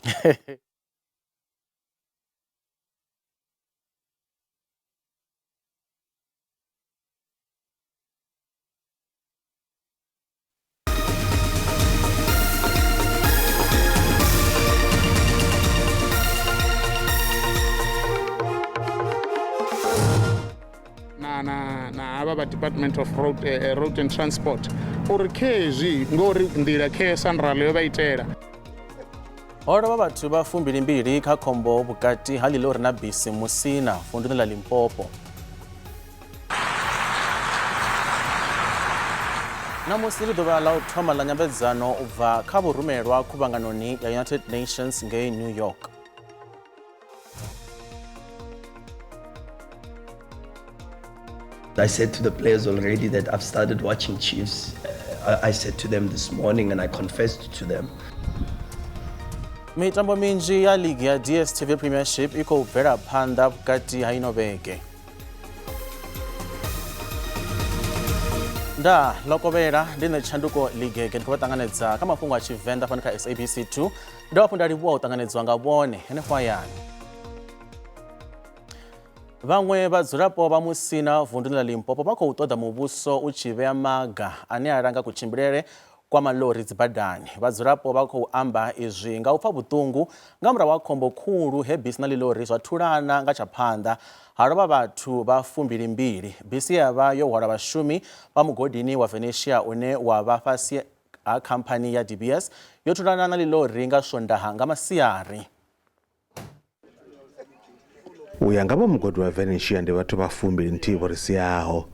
Na havha vha Department of Road and Transport uri khezwi ngori nḓila khe Sanral yo vha itela. Ho lovha vhathu vha 22 kha khombo vhukati ha ḽiḽori na bisi Musina vunduni ḽa Limpopo. Ṋamusi ndi ḓuvha ḽa u thoma ḽa nyambedzano u bva kha vhurumelwa khuvhanganoni ya United Nations ngei New York. I said to the players already that I've started watching Chiefs. I said to them this morning and I confessed to them. Mitambo minzhi ya ligi ya DStv Premiership i khou bvela phanḓa vhukati ha ino vhege. Nda lokovhela ndi nṋe Tshanduko Ligege ndi khou vha ṱanganedza kha mafhungo a Tshivenḓa fhano kha SABC 2. Ndo hafhu nda livhuwa u ṱanganedzwa nga vhone henefho hayani. Vhaṅwe vhadzulapo vha Musina vunduni ḽa Limpopo vha khou ṱoḓa muvhuso u tshi vhea maga ane a langa kutshimbilele kwa maḽori dzibadani. Vhadzulapo vha khou amba izwi nga u pfa vhuṱungu nga murahu ha khombo khulu he bisi na ḽiḽori zwa thulana nga tsha phanḓa ha lovha vhathu vha 22. Bisi ya vha yo hwala vhashumi vha mugodini wa Venetia une wa vha fhasi ha khamphani ya DBS yo thulana na ḽiḽori nga Swondaha nga masiari. U ya nga vha mugodi wa Venetia ndi vhathu vha 21 vho ri siaho.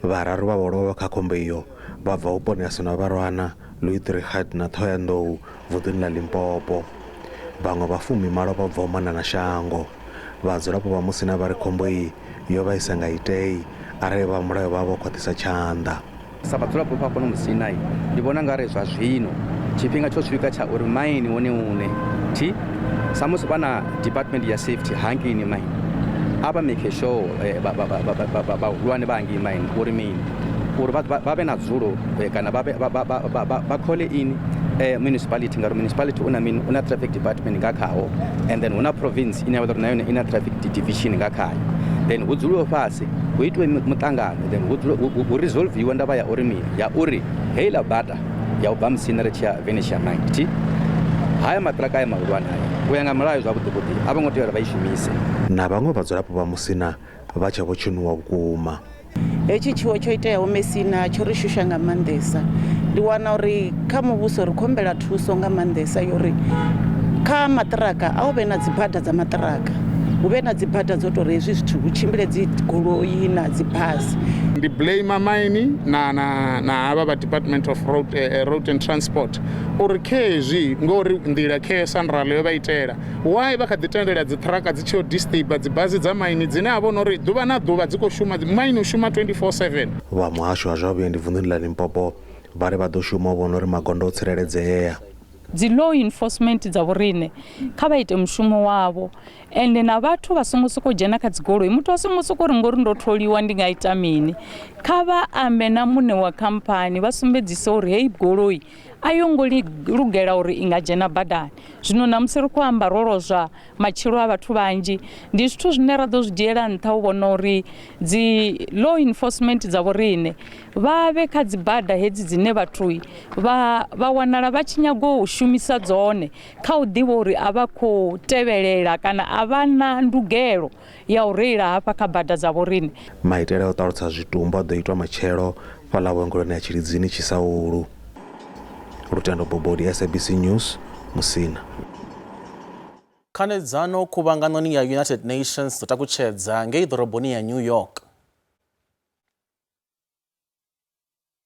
Vhararu vha vho lovha kha khombo iyo vha bva vhuponi ha Senwabarwana, Louis Trichardt na Thohoyandou vunḓuni ḽa Limpopo. Vhaṅwe vha 18 vha bvaho Manana shango. Vhadzulapo vha Musina vha ri khombo iyi yo vha i sa nga itei arali vha mulayo vha vho khwaṱhisa tshanḓa. Sa vhadzulapo vha fhano Musina ndi vhona nga ri zwa zwino tshifhinga tsho swika tsha uri maini wone une thi sa musi vha na department ya safety hangeini maini a vha make sure vhahulwane vha hangei maini uri mini uri vha vhe na dzulo kana vha khole ini municipality ngauri municipality una mini una traffic department nga khawo and then huna province ine ya vha uri na yone ina traffic division nga khayo then hu dzuliwe fhasi hu itiwe muṱangano then hu resolviwe ndavha ya uri mini ya uri heiḽa bada ya u bva Musina ri tshi ya Venetia mine thi haya maṱiraka aya mahulwane haya u ya nga mulayo zwavhuḓi vhuḓi a vho ngo tea uri vha i shumise. Na vhaṅwe vhadzulapo vha Musina vha tshe vho tshenuwa vhukuma. Hetshi tshiwo tsho iteaho Messina tsho ri shusha nga maanḓesa. Ndi wana uri kha muvhuso ri khou humbela thuso nga maanḓesa ya uri kha maṱiraka a hu vhe na dzi bada dza maṱiraka, hu vhe na dzi bada dzo tou ri hezwi zwithu hu tshimbile dzi goloi na dzi basi. Ndi blame maini na havha vha Department of Road and Transport uri khezwi ngori nḓila khe Sanral yo vha itela why vha kha ḓi tendela dzi ṱhiraka dzi tshi yo disturba dzi bazi dza maini dzine a vhona uri ḓuvha na ḓuvha dzi khou shuma, maini u shuma 24/7. Vha muhasho wa zwa vhuendi vunḓuni ḽa Limpopo vha ri vha ḓo shuma u vhona uri magondo o tsireledzea. Dzi law enforcement dza vhoriṋe kha vha ite mushumo wavho ende na vhathu vha songo sokou dzhena kha dzigoloi. Muthu a songo sokou ri ngori ndo tholiwa ndi nga ita mini, kha vha ambe na muṋe wa khamphani vha sumbedzise uri heyi goloi a yo ngo lugela uri i nga dzhena badani. Zwino ṋamusi ri khou amba ro lozwa matshilo a vhathu vhanzhi, ndi zwithu zwine ra ḓo zwi dzhiela nṱha u vhona uri dzi law enforcement dza vhoriṋe vha vhe kha dzi bada hedzi dzine vhathu vha wanala vha tshi nyaga u shumisa dzone kha u ḓivha uri a vha khou tevhelela kana a vha na ndugelo ya u reila hafha kha bada dza vhoriṋe. Maitele a u ṱalutsa zwitumbu a ḓo itwa matshelo fhaḽa vhuongeloni ha Tshilidzini Tshisaulu. Lutendo Bobodi, SABC News, Musina. Khanedzano khuvhanganoni ya United Nations dzo takutshedza ngei ḓoroboni ya New York.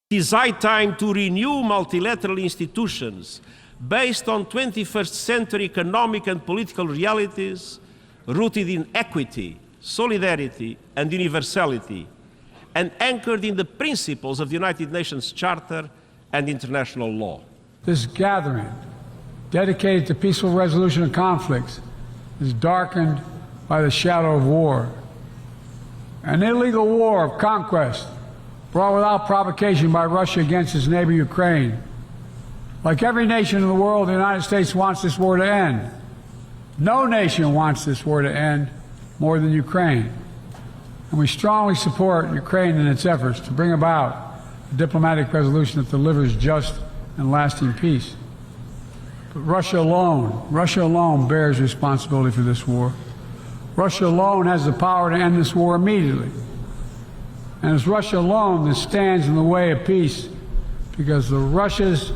It is high time to renew multilateral institutions based on 21st century economic and political realities rooted in equity, solidarity and universality, and anchored in the principles of the United Nations Charter and international law. This gathering, dedicated to peaceful resolution of conflicts, is darkened by the shadow of war. An illegal war of conquest brought without provocation by Russia against its neighbor Ukraine. Like every nation in the world, the United States wants this war to end. No nation wants this war to end more than Ukraine. And we strongly support Ukraine in its efforts to bring about a diplomatic resolution that delivers just and lasting peace. But Russia alone bears responsibility for this war. Russia alone has the power to end this war immediately. And it's Russia alone that stands in the way of peace, because the Russia's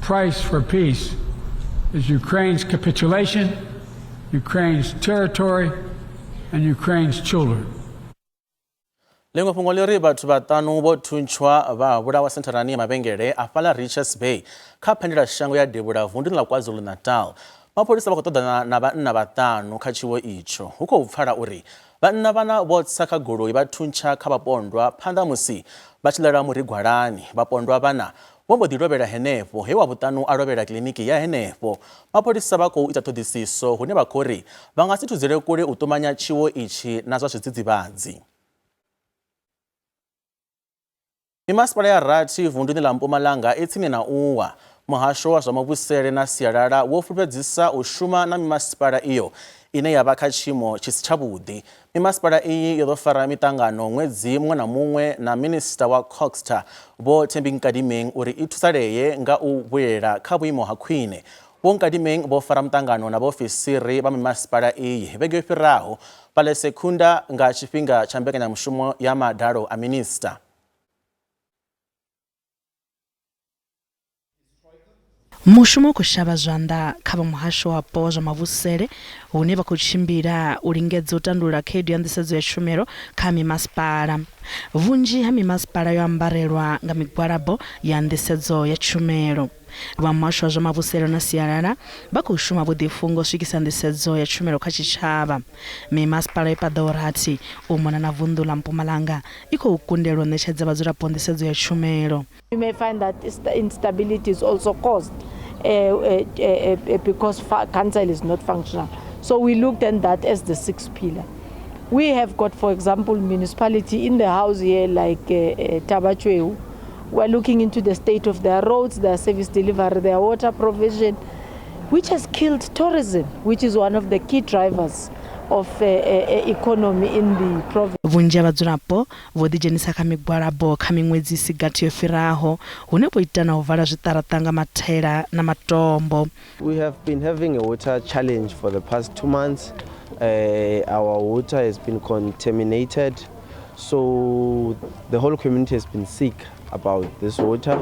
price for peace is Ukraine's capitulation, Ukraine's territory, and Ukraine's children. Ḽiṅwe fhungo ḽi ri vhathu vhaṱanu vho thuntshwa vha vhulawa sentharani ya mavhengele a fhaḽa Richards Bay kha phendelashango ya devhula vunduni ḽa KwaZulu-Natal. Mapholisa vha khou ṱoḓana na vhanna vhaṱanu kha tshiwo itsho. Hu khou pfala uri vhanna vhana vho tsa kha goloi vha thuntsha kha vhapondwa phanḓa musi vha tshi ḽela murigwalani. Vhapondwa vhana vho mbo ḓi lovhela henefho he wa vhuṱanu a lovhela kiḽiniki ya henefho. Mapholisa vha khou ita ṱhoḓisiso hune vha khou ri vha nga si thudzele kule u ṱumanya tshiwo itshi na zwa zwidzidzivhadzi. Mimasipala ya rathi vunduni ḽa Mpumalanga i tsini na uwa. Muhasho wa zwa mavhusele na sialala wo fulufhedzisa u shuma na mimasipala iyo ine ya vha kha tshiimo tshi si tshavhuḓi. Mimasipala iyi yo ḓo fara miṱangano ṅwedzi muṅwe na muṅwe na minista wa CoGHSTA Vho Thembi Nkadimeng uri i thusalee nga u vhuyelela kha vhuimo ha khwine. Vho Nkadimeng vho fara muṱangano na vhaofisiri vha mimasipala iyi vhege yo fhiraho Palese Khunda nga tshifhinga tsha mbekanyamushumo ya madalo a minista. Mushumo u khou shavha zwanḓa kha vha muhasho wapo wa zwa mavhusele hune vha khou tshimbila u lingedza u tandulula khaedu ya nḓisedzo ya tshumelo kha mimasipala. Vhunzhi ha mimasipala yo ambarelwa nga migwalabo ya nḓisedzo ya tshumelo. Vha muhasho wa zwa mavhusele na sialala vha khou shuma vho ḓifunga u swikisa nḓisedzo ya tshumelo kha tshitshavha. Mimasipala i paḓaho rathi u mona na vunḓu ḽa Mpumalanga i khou kundelwa u ṋetshedza vhadzulapo nḓisedzo ya tshumelo. You may find that instability is also caused because council is not functional. So we looked at that as the sixth pillar. We have got, for example, municipality in the house here like Thaba Chweu. We're looking into the state of their roads, their service delivery, their water provision, which has killed tourism, which is one of the key drivers of economy in the province. Vhunzhi ha vhadzulapo vho ḓidzhenisa kha migwalabo kha miṅwedzi i si gathi yo fhiraho, hune vho ita na u vala zwiṱaraṱa nga mathaela na matombo. We have been having a water challenge for the past 2 months. Our water has been contaminated, so the whole community has been sick about this water,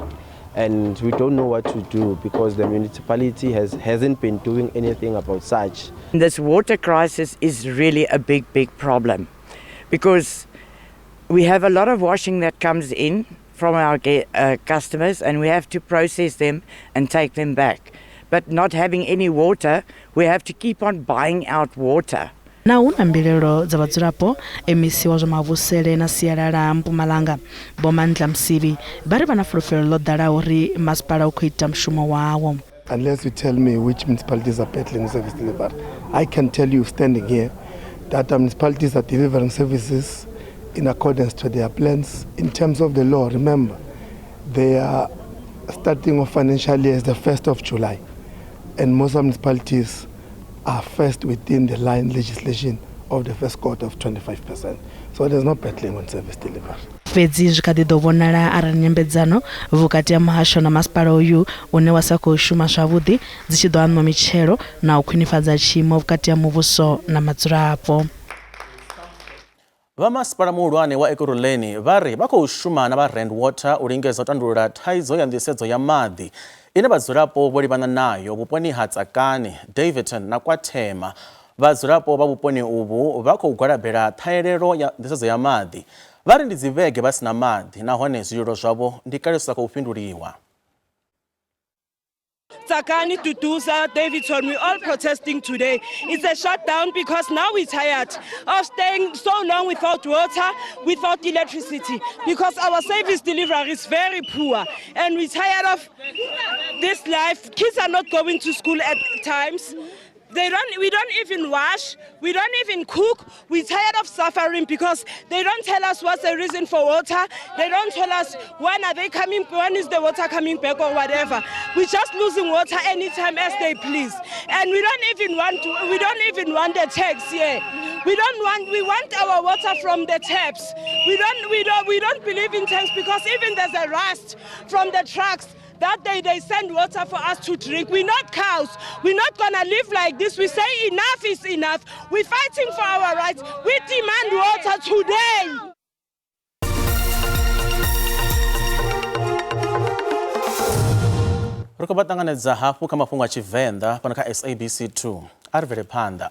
and we don't know what to do because the municipality hasn't been doing anything about such. This water crisis is really a big, big problem because we have a lot of washing that comes in from our customers, and we have to process them and take them back. But not having any water, we have to keep on buying out water. Na hu na mbilaelo dza vhadzulapo, MEC wa zwa mavhusele na sialala Mpumalanga Vho Mandla Msibi vha ri vha na fulufhelo ḽo ḓalaho uri masipala u khou ita mushumo wawo. Unless you tell me which municipalities are battling service delivery, I can tell you standing here that the municipalities are delivering services in accordance to their plans. In terms of the law, remember, they are starting off financial year is the 1st of July, and most municipalities are first within the line legislation of the first quarter of 25%. So there's no battling on service delivery. Fhedzi zwi kha ḓi ḓo vhonala arali nyambedzano vhukati ha muhasho na masipala uyu une wa sa khou shuma zwavhuḓi dzi tshi ḓo aṋwa mitshelo na u khwinifhadza tshiimo vhukati ha muvhuso na madzulapo. Vha masipala muhulwane wa Ekurhuleni vha ri vha khou shuma na vha Rand Water u lingedza u tandulula thaidzo ya nḓisedzo ya maḓi ine vhadzulapo vho livhana nayo vhuponi ha Tsakani, Daveyton na Kwathema. Vhadzulapo vha vhuponi uvhu vha khou gwalabela ṱhahelelo ya nḓisedzo ya maḓi. Vha ri ndi dzivhege vha sina maḓi nahone zwililo zwavho ndi kale zwi sa khou fhinduliwa. Tsakani, Duduza, Daveyton, we're all protesting today. It's a shutdown because now we're tired of staying so long without water, without electricity, because our service delivery is very poor. And we're tired of this life. Kids are not going to school at times. We don't even wash, we don't even cook. We're tired of suffering because they don't tell us what's the reason for water. They don't tell us when are they coming, when is the water coming back or whatever. We're just losing water anytime as they please. And we don't even want to, we don't even want the tax here. We don't want, we want our water from the taps. We don't, we don't, we don't believe in tanks because even there's a rust from the trucks that day they send water for us to drink. We're not cows. We're not gonna live like this. We say enough is enough. We're fighting for our rights. We demand water today. Ri khou vha ṱanganedza hafhu kha mafhungo a Tshivenḓa fhano kha SABC 2. A ri bvele phanḓa.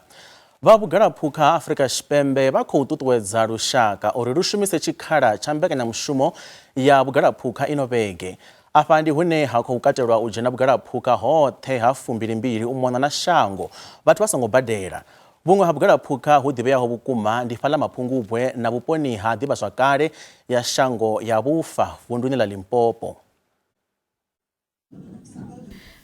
Vha vhugalaphukha ha Afrika Tshipembe vha khou ṱuṱuwedza lushaka uri lu shumise tshikhala tsha mbekanyamushumo ya vhugalaphukha ino vhege. Afha ndi hune ha khou katelwa u dzhena vhugalaphukha hoṱhe ha 22 u mona na shango vhathu vha songo badela. Vhuṅwe ha vhugalaphukha hu ḓivheaho vhukuma ndi fhaḽa Mapungubwe na vhuponi ha ḓivhazwakale ya shango ya vhufa vunduni ḽa Limpopo.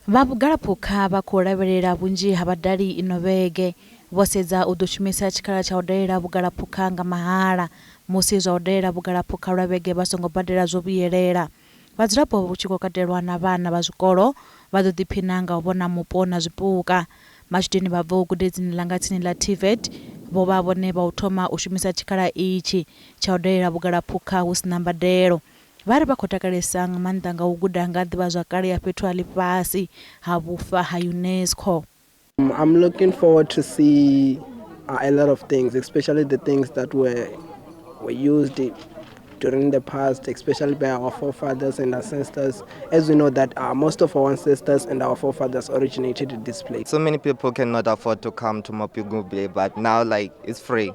Vha vhugalaphukha vha khou lavhelela vhunzhi ha vhadali ino vhege. Vho sedza u ḓo shumisa tshikhala tsha u dalela vhugalaphukha nga mahala musi zwa u dalela vhugalaphukha lwa vhege vha songo badela zwo vhuyelela. Vhadzulapo hu tshi khou katelwa na vhana vha zwikolo vha ḓo ḓiphina nga u vhona mupo na zwipuka. Matshudeni vha bvaho gudedzini ḽa nga tsini ḽa TVET vho vha vhone vha u thoma u shumisa tshikhala itshi tsha u dalela vhugalaphukha hu si na mbadelo. Vha ri vha khou takalesa nga maanḓa nga u guda nga ḓivhazwakale ya fhethu ha ḽifhasi ha vhufa ha UNESCO. I'm looking forward to see a lot of things, especially the things that were used during the past, especially by our forefathers and ancestors, as we know that most of our ancestors and our forefathers originated in this place. So many people cannot afford to come to Mapungubwe, but now it's free.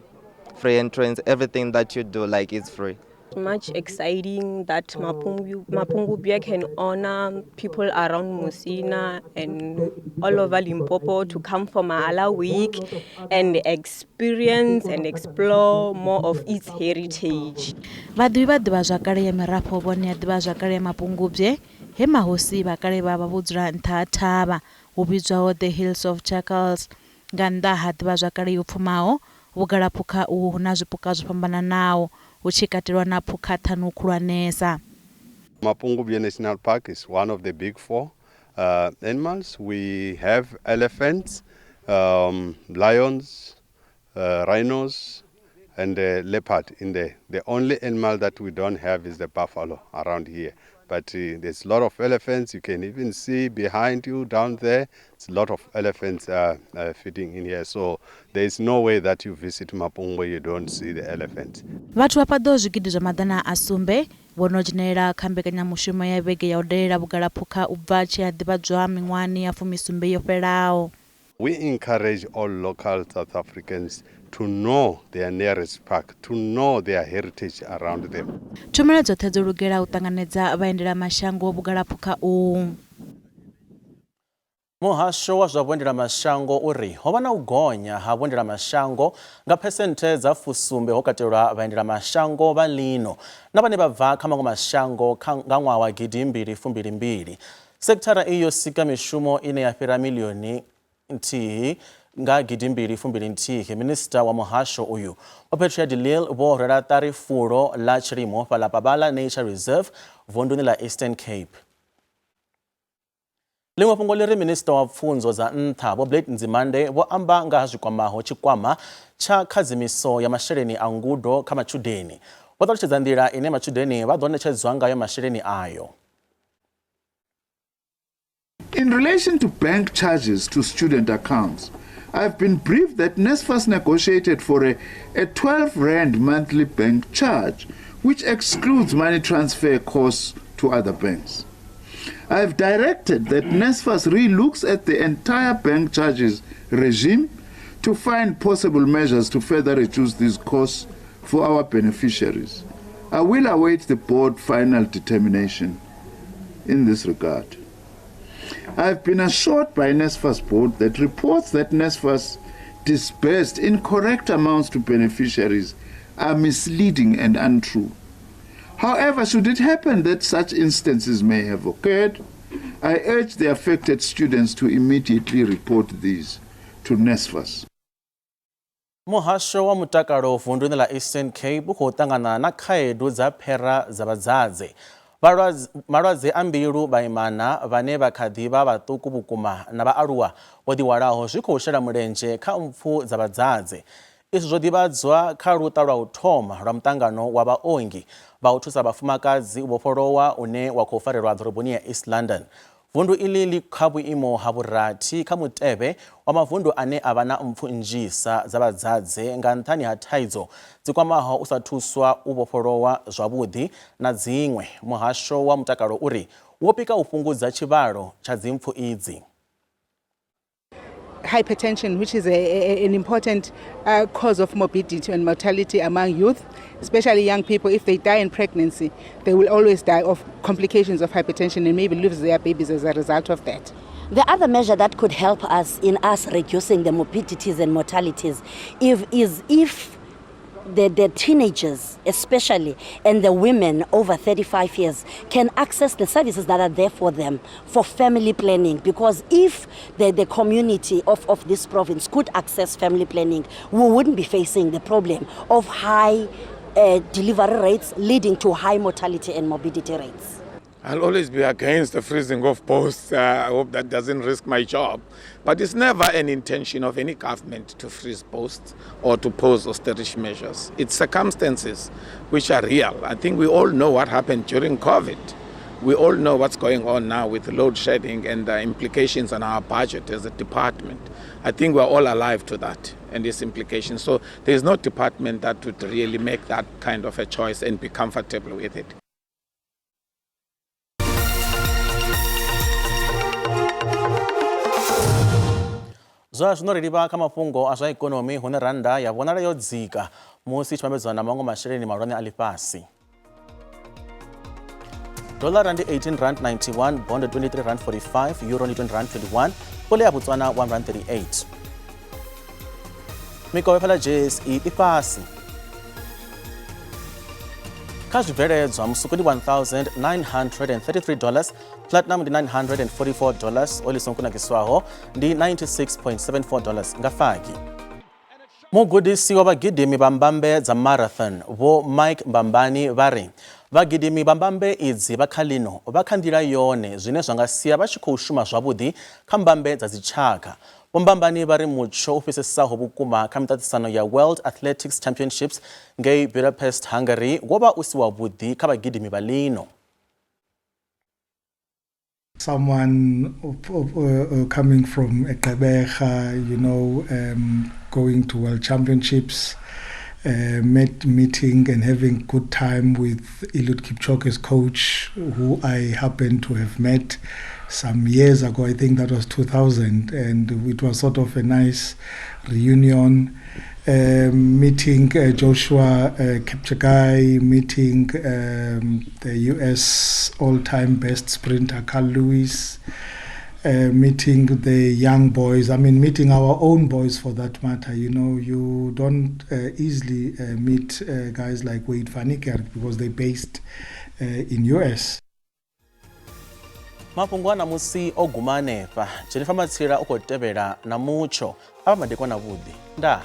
Free entrance, everything that you do it's free. Much exciting that Mapungubwe can honor people around Musina and all over Limpopo to come for Mahala Week and experience and explore more of its heritage. Vhaḓivhi vha ḓivhazwakale ya mirafho vhone ya ḓivhazwakale ya Mapungubwe he mahosi vha kale vha vha vho dzula nṱha ha thavha hu vhidzwaho The Hills of Jackals. Nga nnḓa ha ḓivhazwakale yo pfumaho, vhugalaphukha uhu hu na zwipuka zwo fhambananaho hu tshi katelwa na phukha ṱhanu khulwanesa. Mapungubwe National Park is one of the big four animals. We have elephants, lions, rhinos, and the leopard in there. The only animal that we don't have is the buffalo around here. But there's a lot of elephants. You can even see behind you down there. It's a lot of elephants feeding in here. So there is no way that you visit Mapungubwe you don't see the elephants. Vhathu vha paḓaho zwigidi zwa 700 vho no dzhenelela kha mbekanyamushumo ya vhege ya u dalela vhugalaphukha u bva tshi a ḓivhadzwa miṅwahani ya 17 yo fhelaho. We encourage all local South Africans to know their nearest park, to know their heritage around them. Tshumelo dzoṱhe dzo lugela u ṱanganedza vhaendelamashango vhugalaphukha uhu. Muhasho wa zwa vhuendelamashango uri ho vha na u gonya ha vhuendelamashango nga phesenthe dza 70 ho katelwa vhaendelamashango vha ḽino na vhane vha bva kha maṅwe mashango nga ṅwaha wa 2022. Sekithara iyi yo sika mishumo ine ya fhira miḽioni 1 nga 2021. Minista wa muhasho uyu Vho Patricia de Lille vho rwela ṱari fulo ḽa tshilimo fhaḽa Pabala Nature Reserve vunduni ḽa Eastern Cape. Ḽiṅwe fhungo ḽi ri minista wa pfunzo dza nṱha Vho Blade Nzimande vho amba nga ha zwikwamaho tshikwama tsha khadzimiso ya masheleni a ngudo kha matshudeni. Vho ṱalutshedza nḓila ine matshudeni vha ḓo ṋetshedzwa ngayo masheleni ayo. In relation to bank charges to student accounts, I've been briefed that NSFAS negotiated for a 12 rand monthly bank charge, which excludes money transfer costs to other banks. I've directed that NSFAS re-looks at the entire bank charges regime to find possible measures to further reduce these costs for our beneficiaries. I will await the board final determination in this regard. I've been assured by NSFAS board that reports that NSFAS disbursed incorrect amounts to beneficiaries are misleading and untrue. However, should it happen that such instances may have occurred, I urge the affected students to immediately report these to NSFAS. Muhasho wa mutakalo vunduni ḽa Eastern Cape u khou ṱangana na khaedu dza phera dza vhadzadze. Malwadze a mbilu, vhaimana vhane vha kha ḓi vha vhaṱuku vhukuma na vhaaluwa vho ḓihwalaho zwi khou shela mulenzhe kha mpfu dza vhadzadze. Izwi zwo ḓivhadzwa kha luṱa lwa u thoma lwa muṱangano wa vhaongi vha u thusa vhafumakadzi u vhofholowa une wa khou farelwa ḓoroboni ya East London. Vundu iḽi ḽi kha vhuimo ha vhurathi kha mutevhe wa mavundu ane a vha na mpfu nnzhisa dza vhadzadze nga nṱhani ha thaidzo dzi kwamaho u sa thuswa u vhofholowa zwavhuḓi na dziṅwe. Muhasho wa Mutakalo uri wo pika u fhungudza tshivhalo tsha dzimpfu idzi. Hypertension, which is an important cause of morbidity and mortality among youth, especially young people. If they die in pregnancy, they will always die of complications of hypertension and maybe lose their babies as a result of that. The other measure that could help us in us reducing the morbidities and mortalities is if the teenagers especially and the women over 35 years can access the services that are there for them for family planning, because if the community of this province could access family planning, we wouldn't be facing the problem of high delivery rates leading to high mortality and morbidity rates. I'll always be against the freezing of posts. I hope that doesn't risk my job. But it's never an intention of any government to freeze posts or to pose austerity measures. It's circumstances which are real. I think we all know what happened during COVID. We all know what's going on now with load shedding and the implications on our budget as a department. I think we're all alive to that and its implications. So there is no department that would really make that kind of a choice and be comfortable with it. Zwa zwino ri livha kha mafhungo a zwa ikonomi, hune rannda ya vhonala yo dzika musi i tshi vhambedzwa na maṅwe masheleni mahulwane a ḽifhasi. Dollara ndi 18 rand 91, bond 23 rand 45, euro ndi 20 rand 21, pule ya Botswana 1 rand 38. Mikovhe fhala JSE i fhasi. Kha zwibveledzwa, musuku ndi 1933 dollars, platinum ndi 944 dollars, oli songo kunakiswaho ndi 96.74 dollars nga fagi. Mugudisi wa vhagidimi vha mbambe dza marathon Vho Mike Mbambani vha ri vhagidimi vha mbambe idzi vha kha ḽino vha kha nḓila yone, zwine zwa nga sia vha tshi khou shuma zwavhuḓi kha mbambe dza dzitshaka. Vho Mbambani vha ri mutsho u fhisesaho vhukuma kha miṱaṱisano ya World Athletics Championships ngei Budapest, Hungary wo vha u si wavhuḓi kha vhagidimi vha ḽino. Someone coming from Gqeberha, going to World Championships, meeting and having good time with Eliud Kipchoge's coach, who I happen to have met some years ago. I think that was 2000, and it was sort of a nice reunion. Meeting Joshua Cheptegei, meeting the US all-time best sprinter Carl Lewis, meeting the young boys, I mean, meeting our own boys for that matter. You don't easily meet guys like Wayde van Niekerk because they're based in US. Mafhungo a ṋamusi o guma hanefha. Jennifer Matsila u khou tevhela na mutsho. A vha madekwana vhuḓi. Ndaa.